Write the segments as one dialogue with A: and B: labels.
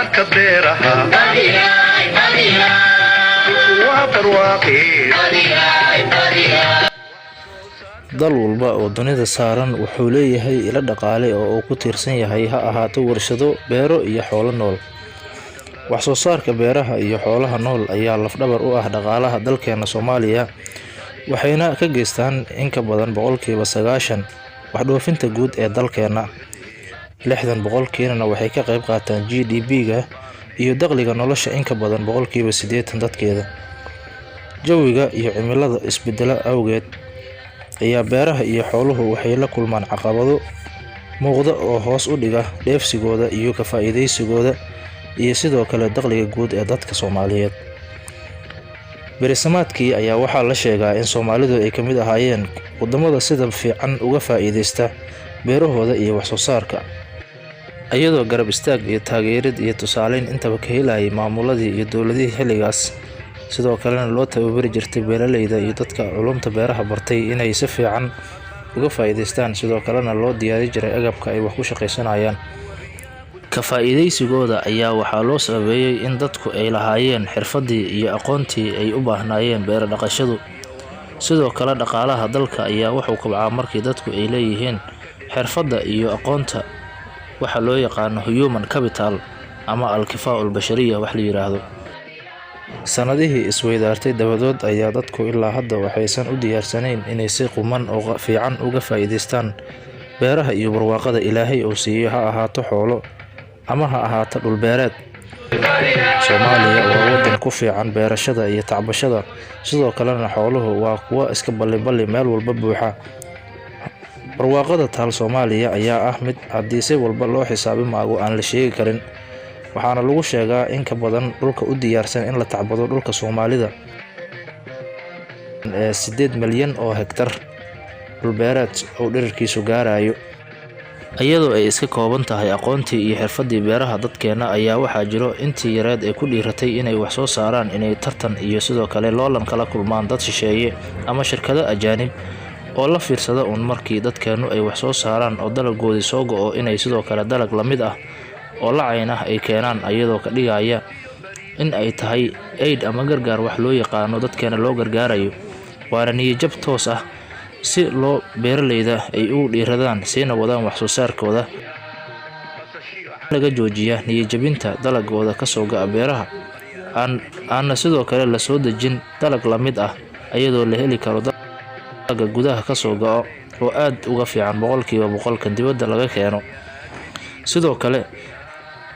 A: Saarka beeraha waa barwaaqe.
B: Dal walba oo dunida saaran wuxuu leeyahay ilo dhaqaale oo uu ku tiirsan yahay, ha ahaato warshado, beero iyo xoolo nool. Wax soo saarka beeraha iyo xoolaha nool ayaa lafdhabar u ah dhaqaalaha dalkeena Soomaaliya, waxayna ka geystaan in ka badan 90% wax dhoofinta guud ee dalkeena. 60%na waxay ka qayb qaataan GDP-ga iyo dakhliga nolosha in ka badan 80% dadkeeda. Jawiga iyo cimilada isbedela awgeed ayaa beeraha iyo xooluhu waxay la kulmaan caqabado muuqda oo hoos u dhiga dheefsigooda iyo ka faa'iidaysigooda iyo sidoo kale dakhliga guud ee dadka Soomaaliyeed. Berisamaadkii ayaa waxaa la sheegaa in Soomaalidu ay ka mid ahaayeen wadamada sida fiican uga faa'iidaysta beerahooda iyo wax soo saarka, iyadoo garab istaag iyo taageerid iyo tusaaleyn intaba ka helayay maamuladii iyo dowladihii xilligaas. Sidoo kalena loo tababari jirtay beeraleyda iyo dadka culumta beeraha bartay inay si fiican uga faa'iidaystaan, sidoo kalena loo diyaari jiray agabka ay wax ku shaqaysanayaan. Ka faa'iidaysigooda ayaa waxaa loo sababeeyay in dadku ay lahaayeen xirfadii iyo aqoontii ay u baahnaayeen beero dhaqashadu. Sidoo kale dhaqaalaha dalka ayaa wuxuu kobcaa markii dadku ay leeyihiin xirfadda iyo aqoonta, waxa loo yaqaano human capital ama al-kifaa'u al-bashariya wax la yiraahdo. Sanadihii isweydaartay dabadood ayaa dadku ilaa hadda waxaysan u diyaarsanayn inay si quman oo fiican uga faa'iidaystaan beeraha iyo barwaaqada Ilaahay uu siiyay, ha ahaato xoolo ama ha ahaato dhul beereed. Soomaaliya waa wadan ku fiican beerashada iyo tacbashada, sidoo kalena xooluhu waa kuwo iska balli-balli meel walba buuxa. Barwaaqada taal Soomaaliya ayaa ah mid haddii si walba loo xisaabi maago aan la sheegi karin, waxaana lagu sheegaa in ka badan dhulka u diyaarsan in la tacbado dhulka Soomaalida ee 8 milyan oo hektar dhul beereed oo dhererkiisu gaarayo. Iyadoo ay iska kooban tahay aqoontii iyo xirfadii beeraha dadkeena ayaa waxaa jiro intii yareed ee ku dhiiratay inay wax soo saaraan inay tartan iyo sidoo kale loolan kala kulmaan dad shisheeye ama shirkado ajaanib oo la fiirsada uun markii dadkeenu ay wax soo saaraan oo dalagoodii soo go'o, inay sidoo kale dalag la mid ah oo la cayn ah ay keenaan, iyadoo ka dhigaya in ay tahay aid ama gargaar wax loo yaqaano dadkeena loo gargaarayo. Waana niyad jab toos ah si loo beeraleyda ay ugu dhiiradaan siina wadaan wax soo saarkooda. Laga joojiya niyad jabinta dalagooda ka soo go'a beeraha, aanna sidoo kale la soo dejin dalag la mid ah, iyadoo la heli karo dalagga gudaha ka soo go'o oo aad uga fiican 100% kan dibadda laga keeno. Sidoo kale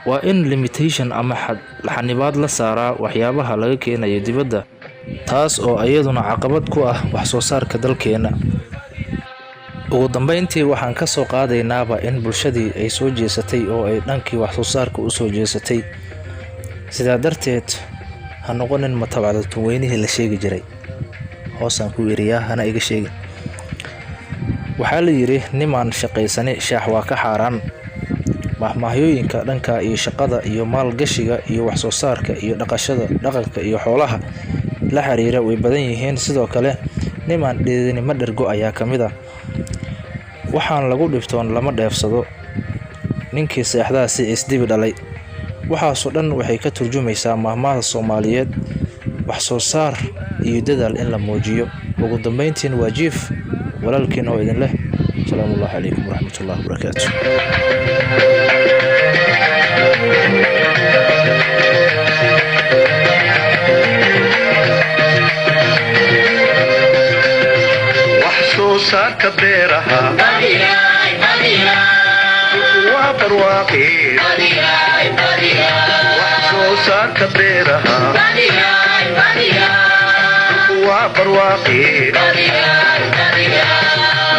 B: waa in limitation ama xanibaad la saaraa waxyaabaha laga keenayo dibadda, taas oo iyaduna caqabad ku ah wax soo saarka dalkeena. Ugu dambeyntii waxaan ka soo qaadaynaaba in bulshadii ay soo jeesatay oo ay dhankii wax soo saarka u soo jeesatay. Sidaa darteed ha noqonin matabcada tunweynihii la sheegi jiray. Hoosaan ku yiriyaa, hana iga sheegin. Waxaa la yiri nimaan shaqaysani shaax waa ka xaaraan. Mahmaahyooyinka dhanka iyo shaqada iyo maalgashiga iyo wax soo saarka iyo dhaqashada dhaqanka iyo xoolaha la xiriira way badan yihiin. Sidoo kale nimaan dhididin ma dhergo ayaa ka mid ah. Waxaan lagu dhibtoon lama dheefsado. Ninkii seexdaa si isdibi dhalay. Waxaasoo dhan waxay ka turjumaysaa mahmaahda Soomaaliyeed, wax soo saar iyo dadaal in la muujiyo. Ugu dambeyntiin waa jiif walaalkiin oo idin leh. Asalaamu calaykum waraxmatullaahi wabarakaatuh.
A: Wax soo saarka beeraha waa barwaaqe. Wax soo saarka beeraha waa barwaaqe.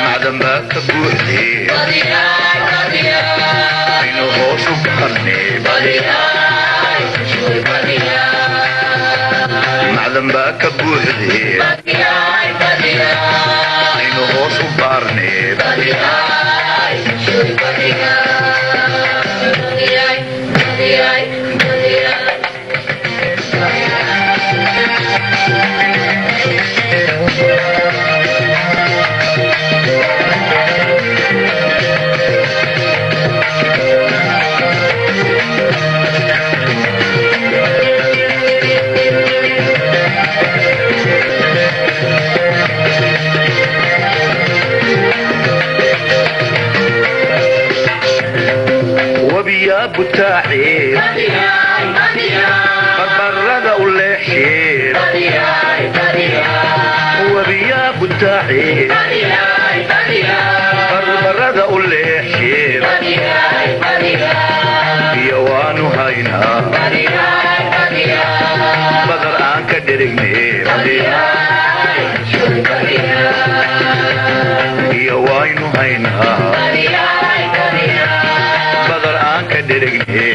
A: Macdan baa ka buuxdee aynu hoos u baarnee. Macdan baa ka buuxdee aynu hoos u baarnee. Butaaxee barbarada u leexshee, wabiyaa butaaxee barbarada u leexshee, biyo waanu haynaa badar aan ka dherigne, biyo waynu haynaa badar aan ka dherigne.